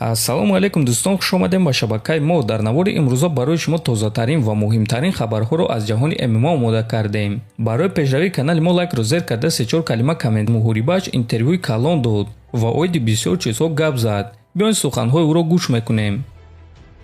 Ассалому алайкум, дӯстон, хуш омадем ба шабакаи мо. Дар навори имрӯза барои шумо тозатарин ва муҳимтарин хабарҳоро аз ҷаҳони ММА омода кардем. Барои пешравии канали мо лайкро зер карда, сечор калима коммент. Муҳорибааш интервюи калон дод ва оиди бисёр чизҳо гап зад. Биёед, суханҳои ӯро гӯш мекунем.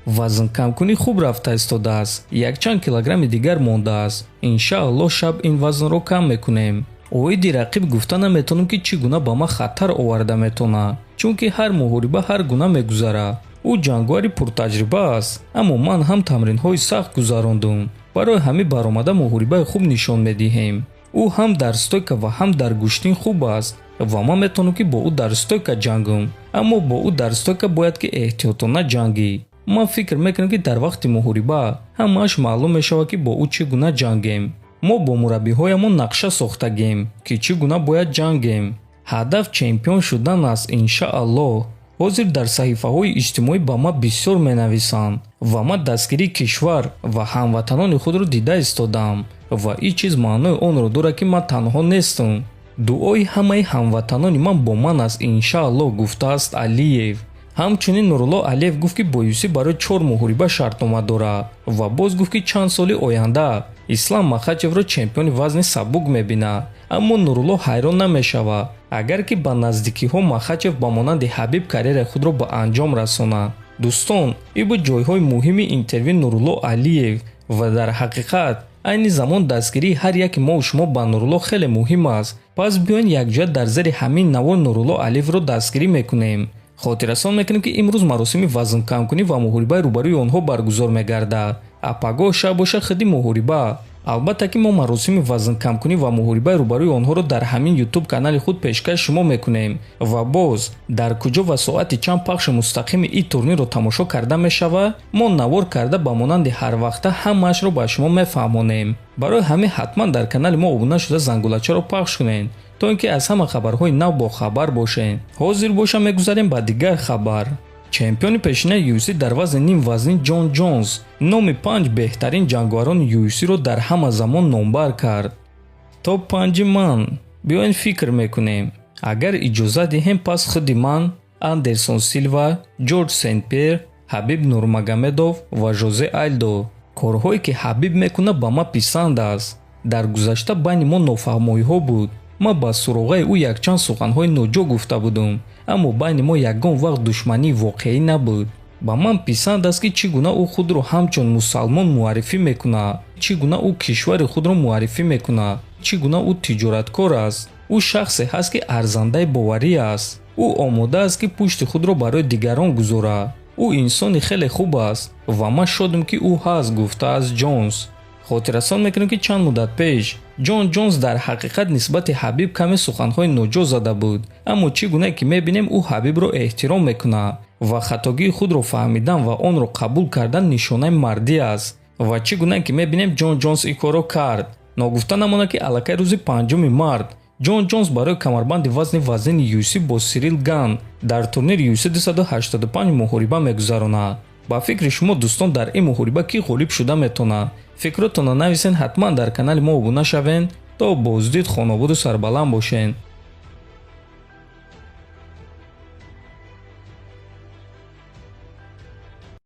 Вазнкамкунӣ хуб рафта истодааст, якчанд килограмми дигар мондааст. Иншааллоҳ, шаб ин вазнро кам мекунем. Оиди рақиб гуфта наметавонам, ки чӣ гуна ба ман хатар оварда метавонад, чунки ҳар муҳориба ҳар гуна мегузарад. Ӯ ҷанговари пуртаҷриба аст, аммо ман ҳам тамринҳои сахт гузарондум. Барои ҳамин баромада муҳорибаи хуб нишон медиҳем. Ӯ ҳам дар стойка ва ҳам дар гӯштин хуб аст ва ман метавонам, ки бо ӯ дар стойка ҷангам, аммо бо ӯ дар стойка бояд, ки эҳтиётона ҷангӣ. Ман фикр мекунам, ки дар вақти муҳориба ҳамааш маълум мешавад, ки бо ӯ чӣ гуна ҷангем. Мо бо мураббиҳоямон нақша сохтагем, ки чӣ гуна бояд ҷангем. Ҳадаф чемпион шудан аст, иншааллоҳ. Ҳозир дар саҳифаҳои иҷтимоӣ ба ман бисёр менависанд ва ман дастгирии кишвар ва ҳамватанони худро дида истодаам ва ин чиз маънои онро дорад, ки ман танҳо нестам. Дуои ҳамаи ҳамватанони ман бо ман аст, иншааллоҳ, гуфтааст Алиев. Ҳамчунин Нурулло Алиев гуфт, ки бо UFC барои чор муҳориба шартнома дорад ва боз гуфт, ки чанд соли оянда Ислам Махачевро чемпиони вазни сабук мебинад. Аммо Нурулло ҳайрон намешавад, агар ки ба наздикиҳо Махачев ба монанди Ҳабиб карьераи худро ба анҷом расонад. Дӯстон, ин буд ҷойҳои муҳими интервюи Нурулло Алиев ва дар ҳақиқат айни замон дастгирии ҳар яке мову шумо ба Нурулло хеле муҳим аст. Пас биёед, якҷоя дар зери ҳамин навор Нурулло Алиевро дастгирӣ мекунем. Хотиррасон мекунем, ки имрӯз маросими вазнкамкунӣ ва муҳорибаи рӯбарӯи онҳо баргузор мегардад, а пагоҳ шаб боша худи муҳориба. Албатта, ки мо маросими вазнкамкунӣ ва муҳорибаи рӯбарӯи онҳоро дар ҳамин Ютуб канали худ пешкаш шумо мекунем ва боз дар куҷо ва соати чанд пахши мустақими ин турнирро тамошо карда мешавад, мо навор карда, ба монанди ҳарвақта ҳамаашро ба шумо мефаҳмонем. Барои ҳамин ҳатман дар канали мо обуна шуда, зангулачаро пахш кунед, то ин ки аз ҳама хабарҳои нав бохабар бошед. Ҳозир боша мегузарем ба дигар хабар. Чемпиони пешинаи UFC дар вазни нимвазнӣ Ҷон Ҷонс номи панҷ беҳтарин ҷанговарони UFC-ро дар ҳама замон номбар кард. Топ панҷи ман. Биёед, фикр мекунем. Агар иҷоза диҳем, пас худи ман, Андерсон Силва, Ҷорҷ Сент Пьер, Ҳабиб Нурмагомедов ва Жозе Альдо. Корҳое, ки Ҳабиб мекунад, ба ман писанд аст. Дар гузашта байни мо нофаҳмоиҳо буд. Ман ба суроғаи ӯ якчанд суханҳои ноҷо гуфта будум, аммо байни мо ягон вақт душмании воқеӣ набуд. Ба ман писанд аст, ки чӣ гуна ӯ худро ҳамчун мусалмон муаррифӣ мекунад, чӣ гуна ӯ кишвари худро муаррифӣ мекунад, чӣ гуна ӯ тиҷораткор аст. Ӯ шахсе ҳаст, ки арзандаи боварӣ аст. Ӯ омода аст, ки пушти худро барои дигарон гузорад. Ӯ инсони хеле хуб аст ва ман шодам, ки ӯ ҳаст, гуфтааст Ҷонс. Хотиррасон мекунем, ки чанд муддат пеш Ҷон Ҷонс дар ҳақиқат нисбати Ҳабиб каме суханҳои ноҷо зада буд, аммо чӣ гуна ки мебинем, ӯ Ҳабибро эҳтиром мекунад ва хатогии худро фаҳмидан ва онро қабул кардан нишонаи мардӣ аст. Ва чӣ гуна ки мебинем, Ҷон Ҷонс ин корро кард. Ногуфта намонад, ки аллакай рӯзи 5 март Ҷон Ҷонс барои камарбанди вазни вазнини UFC бо Сирил Ган дар турнири UFC 285 муҳориба мегузаронад. Ба фикри шумо, дӯстон, дар ин муҳориба кӣ ғолиб шуда метавонад? Фикротонро нависен, ҳатман дар канали мо обуна шавен. То боздид, хонободу сарбаланд бошен.